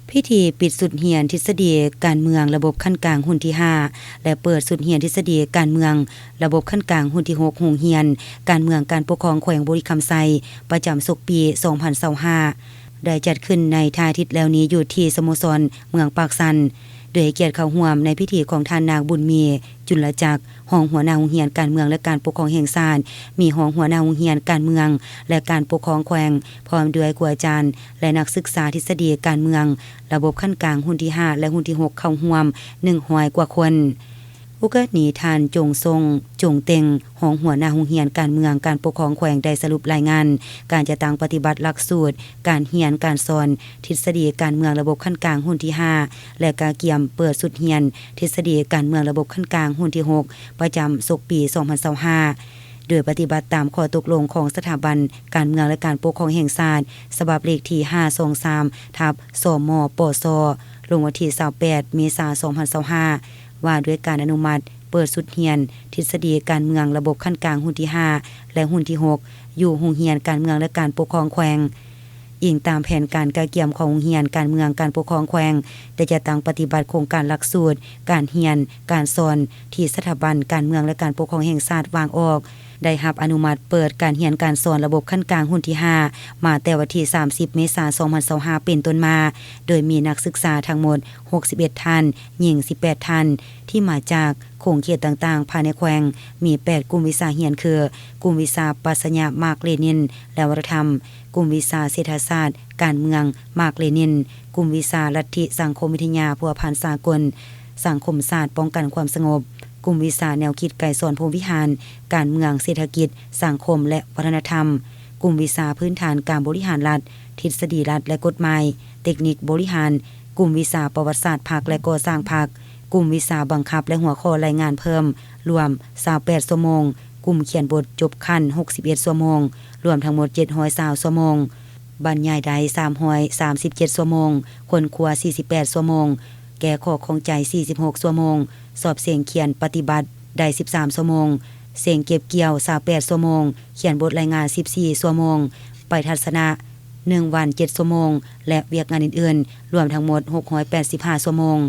ພິທີປິດຊຸດຮຽນທິດສະດີການເມືອງລະບົບຂັ້ນກາງຮຸ່ນທີຫ້າ ແລະ ເປີດຊຸດຮຽນທິດສະດີການເມືອງລະບົບຂັ້ນກາງຮຸ່ນທີຫົກ ໂຮງຮຽນການເມືອງການປົກຄອງແຂວງບໍລິຄຳໄຊ ປະຈຳສົກປີສອງພັນຊາວຫ້າ ໄດ້ຈັດຂຶ້ນໃນທ້າຍທິດແລ້ວນີ້ ຢູ່ທີ່ສະໂມສອນເມືອງປາກຊັນ ໂດຍໃຫ້ກຽດເຂົ້າຮ່ວມໃນພິທີຂອງທ່ານນາງບຸນມີ ຈຸນລະຈັກ ຮອງຫົວໜ້າໂຮງຮຽນການເມືອງ ແລະ ການປົກຄອງແຫ່ງຊາດ, ມີຮອງຫົວໜ້າໂຮງຮຽນການເມືອງ ແລະ ການປົກຄອງແຂວງ, ພ້ອມດ້ວຍຄູອາຈານ ແລະ ນັກສຶກສາທິດສະດີການເມືອງ ລະບົບຂັ້ນກາງຮຸ່ນທີຫ້າ ແລະ ຮຸ່ນທີຫົກ ເຂົ້າຮ່ວມໜຶ່ງຮ້ອຍກວ່າຄົນ. ໂອກາດນີ້ ທ່ານ ຈົງຊົງ ຈົງເຕັງ ຮອງຫົວໜ້າໂຮງຮຽນການເມືອງ ການປົກຄອງແຂວງ ໄດ້ສະຫຼຸບລາຍງານການຈັດຕັ້ງປະຕິບັດຫຼັກສູດການຮຽນການສອນທິດສະດີການເມືອງລະບົບຂັ້ນກາງຮຸ່ນທີຫ້າ ແລະ ກະກຽມເປີດຊຸດຮຽນທິດສະດີການເມືອງລະບົບຂັ້ນກາງຮຸ່ນທີຫົກ ປະຈຳສົກປີສອງພັນຊາວຫ້າ ໂດຍປະຕິບັດຕາມຂໍ້ຕົກລົງຂອງສະຖາບັນການເມືອງ ແລະ ການປົກຄອງແຫ່ງຊາດ ສະບັບເລກທີຫ້າສອງສາມ ທັບ ສມປສ ລົງວັນທີຊາວແປດ ເມສາ ສອງພັນຊາວຫ້າ ວ່າດ້ວຍການອະນຸມັດເປີດຊຸດຮຽນທິດສະດີການເມືອງລະບົບຂັ້ນກາງຮຸ່ນທີຫ້າ ແລະ ຮຸ່ນທີຫົກ ຢູ່ໂຮງຮຽນການເມືອງ ແລະ ການປົກຄອງແຂວງ. ອີງຕາມແຜນການກະກຽມຂອງໂຮງຮຽນການເມືອງການປົກຄອງແຂວງ ໄດ້ຈັດຕັ້ງປະຕິບັດໂຄງການຫຼັກສູດການຮຽນການສອນທີ່ສະຖາບັນການເມືອງ ແລະ ການປົກຄອງແຫ່ງຊາດວາງອອກ ໄດ້ຮັບອະນຸມັດເປີດການຮຽນການສອນລະບົບຂັ້ນກາງຮຸ່ນທີຫ້າ ມາແຕ່ວັນທີສາມສິບ ເມສາ ສອງພັນຊາວຫ້າ ເປັນຕົ້ນມາ, ໂດຍມີນັກສຶກສາທັງໝົດຫົກສິບເອັດທ່ານ, ຍິງສິບແປດທ່ານ ທີ່ມາຈາກຂົງເຂດຕ່າງໆພາຍໃນແຂວງ, ມີແປດກຸ່ມວິຊາຮຽນຄື ກຸ່ມວິຊາປັດຊະຍະມາກເລນິນ ແລະ ວັດທະນະທຳ, ກຸ່ມວິຊາເສດຖະສາດການເມືອງມາກເລນິນ, ກຸ່ມວິຊາລັດທິສັງຄົມວິທະຍາພົວພັນສາກົນ, ສັງຄົມສາດປ້ອງກັນຄວາມສະຫງົບ, ກຸ່ມວິຊາແນວຄິດໄກສອນພົມວິຫານ, ການເມືອງ, ເສດຖະກິດ, ສັງຄົມ ແລະ ວັດທະນະທຳ, ກຸ່ມວິຊາພື້ນຖານການບໍລິຫານລັດ, ທິດສະດີລັດ ແລະ ກົດໝາຍ, ເຕັກນິກບໍລິຫານ, ກຸ່ມວິຊາປະຫວັດສາດພັກ ແລະ ກໍ່ສ້າງພັກ, ກຸ່ມວິຊາບັງຄັບ ແລະ ຫົວຂໍ້ລາຍງານເພີ່ມ ລວມຊາວແປດຊົ່ວໂມງ, ກຸ່ມຂຽນບົດຈົບຂັ້ນຫົກສິບເອັດຊົ່ວໂມງ, ລວມທັງໝົດເຈັດຮ້ອຍຊາວຊົ່ວໂມງ, ບັນຍາຍໄດ້ສາມຮ້ອຍສາມສິບເຈັດຊົ່ວໂມງ, ຄົ້ນຄວ້າສີ່ສິບແປດຊົ່ວໂມງ, ແກ້ຂໍ້ຂ້ອງໃຈສີ່ສິບຫົກຊົ່ວໂມງ, ສອບເສັງຂຽນປະຕິບັດໄດ້ສິບສາມຊົ່ວໂມງ, ເສັງເກັບກ່ຽວຊາວແປດຊົ່ວໂມງ, ຂຽນບົດລາຍງານສິບສີ່ຊົ່ວໂມງ, ໄປທັດສະນະໜຶ່ງວັນເຈັດຊົ່ວໂມງ ແລະ ວຽກງານອື່ນໆ ລວມທັງໝົດຫົກຮ້ອຍແປດສິບຫ້າຊົ່ວໂມງ.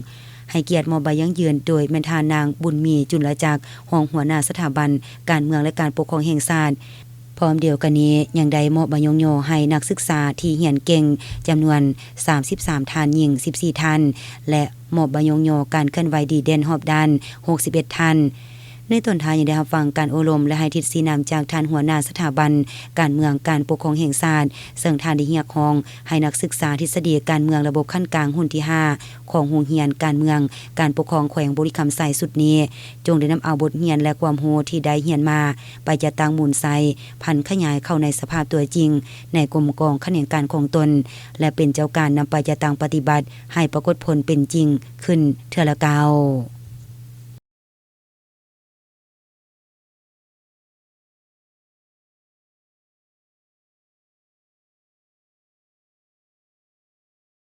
ໃຫ້ກຽດມອບໃບຢັ້ງຢືນໂດຍແມ່ນທ່ານນາງ ບຸນມີ ຈຸນລະຈັກ ຮອງຫົວໜ້າສະຖາບັນການເມືອງ ແລະ ການປົກຄອງແຫ່ງຊາດ. ພ້ອມດຽວກັນນີ້ ຍັງໄດ້ມອບໃບຍ້ອງຍໍໃຫ້ນັກສຶກສາທີ່ຮຽນເກັ່ງຈຳນວນສາມສິບສາມທ່ານ, ຍິງສິບສີ່ທ່ານ ແລະ ມອບໃບຍ້ອງຍໍການເຄື່ອນໄຫວດີເດັ່ນຮອບດ້ານຫົກສິບເອັດທ່ານ. ໃນຕອນທ້າຍຍັງໄດ້ຮັບຟັງການໂອ້ລົມ ແລະ ໃຫ້ທິດຊີ້ນຳຈາກທ່ານຫົວໜ້າສະຖາບັນການເມືອງການປົກຄອງແຫ່ງຊາດ, ເຊິ່ງທ່ານໄດ້ຮຽກຮ້ອງໃຫ້ນັກສຶກສາທິດສະດີການເມືອງລະບົບຂັ້ນກາງຮຸ່ນທີຫ້າ ຂອງໂຮງຮຽນການເມືອງການປົກຄອງແຂວງບໍລິຄຳໄຊຊຸດນີ້ ຈົ່ງໄດ້ນຳເອົາບົດຮຽນ ແລະ ຄວາມຮູ້ທີ່ໄດ້ຮຽນມາ ໄປຈັດຕັ້ງໝູນໃຊ້, ຜັນຂະຫຍາຍເຂົ້າໃນສະພາບຕົວຈິງໃນກົມກອງຂະແໜງການຂອງຕົນ ແລະ ເປັນເຈົ້າການນຳໄປຈັດຕັ້ງປະຕິບັດໃຫ້ປາກົດຜົນເປັນຈິງຂຶ້ນເທື່ອລະກ້າວ.